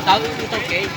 Tawv tau kev.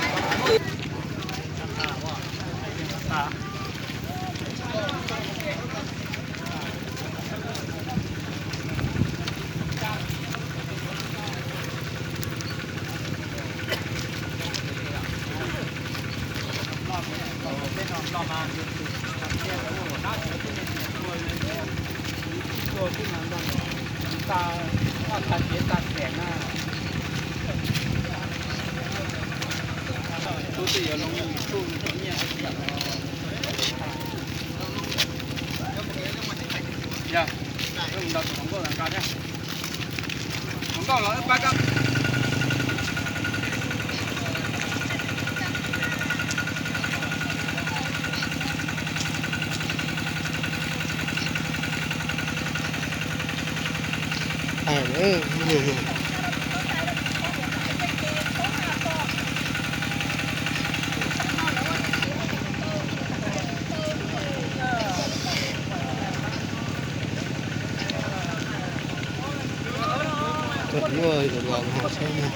Tuaj yuav los ho saib na.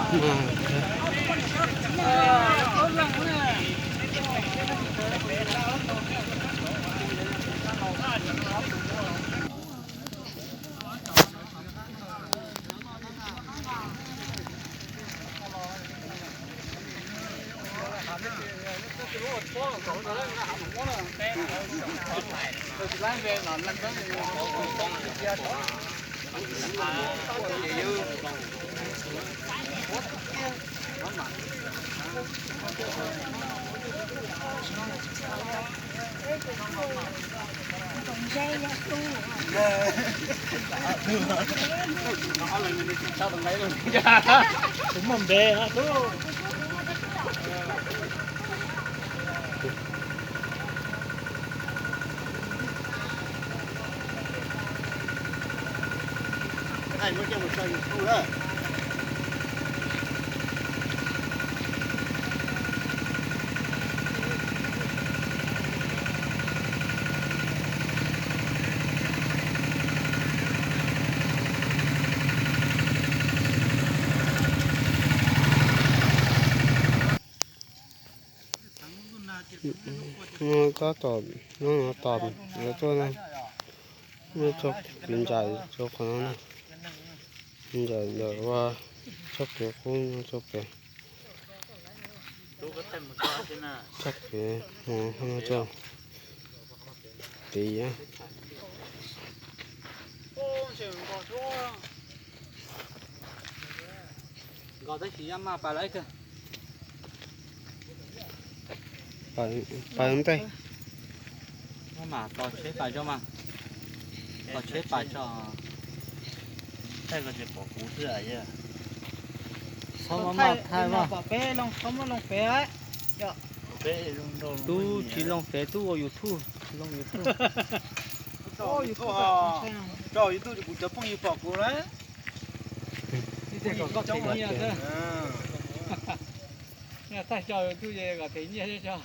Kuv muaj npe no tub. Tab tom no tos lawv tuaj na. Muaj txog kev ncaim rau qhov no na. Ncaim ntawm ua txoj kev qub nyob txoj kev, txoj kev mus no txog tid. Nkos tab sis yaj maj pas lawm kawg. Pas ntej. Maj mam tos tsheb pas tso mas. Tos tsheb pas tso. Thaij ko tsis pom kuv xwb. Txhob maj maj thaij mas. Pom peb loo txhob muab loo pem. Tub tsis loo pem, tub ua YouTube, loo YouTube. Tso YouTube ces kuv cov phooj ywg pom kuv na. Thaij tso YouTube ces kom them nyiaj thiab tso.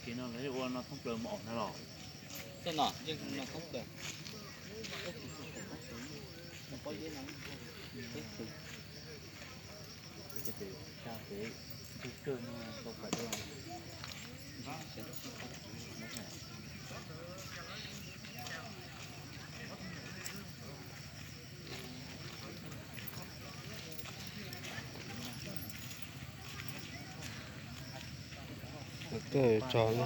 Kev no lawv ua no thoob plaws mus om no los? Tej no yeej no thoob plaws. Tso no.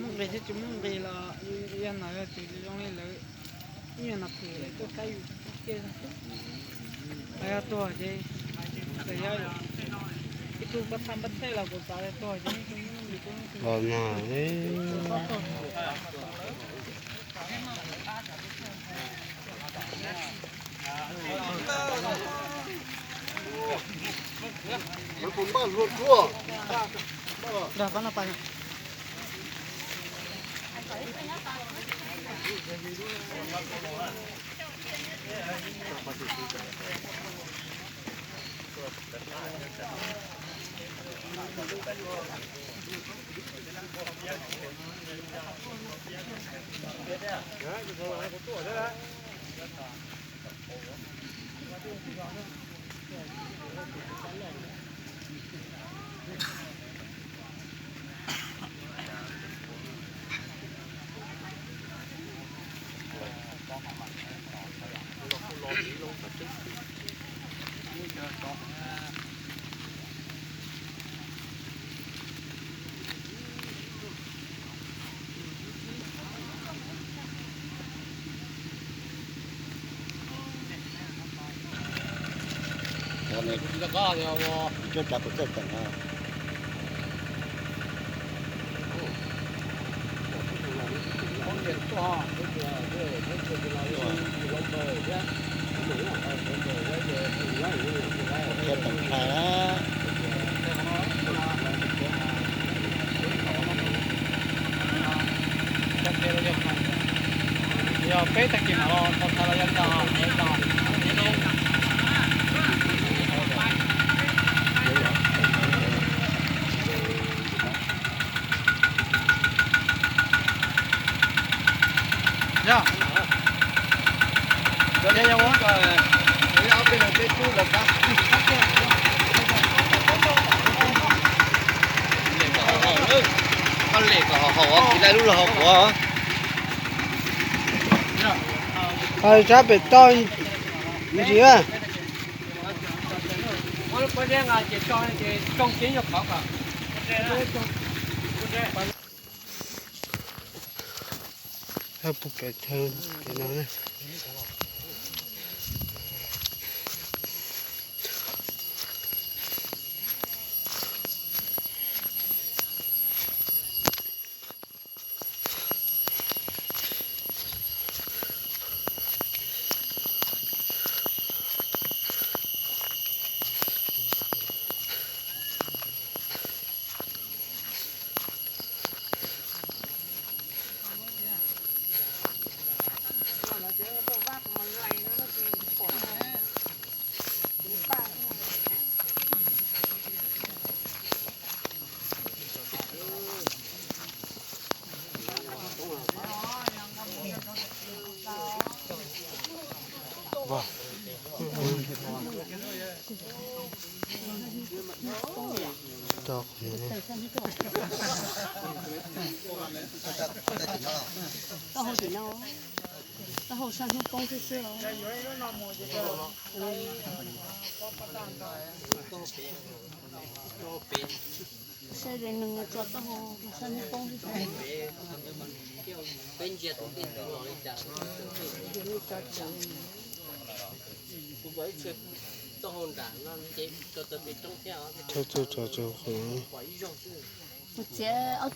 Muaj nqis thiab tsis muaj nqis los yog no yog tus zoo li lawv, ib yam no kuv tuaj saib yus kiag. Yog tuag ces, ib tug npab thaj npab thej los kuv xav tias tuag ces los mas. Dag pab no pas. Cov tsav puas txawj teem na? Qhia teem hlais na. Yog peb tag kis mam los tau txhais los yog li cas? Yog, yog ua koj lem kom haum haum, kis laj lub los haus kuv. Tsab pem toj ntsis. Puag pem chaw pem no na. Thaij txuj tso tso. Kuv txiav ob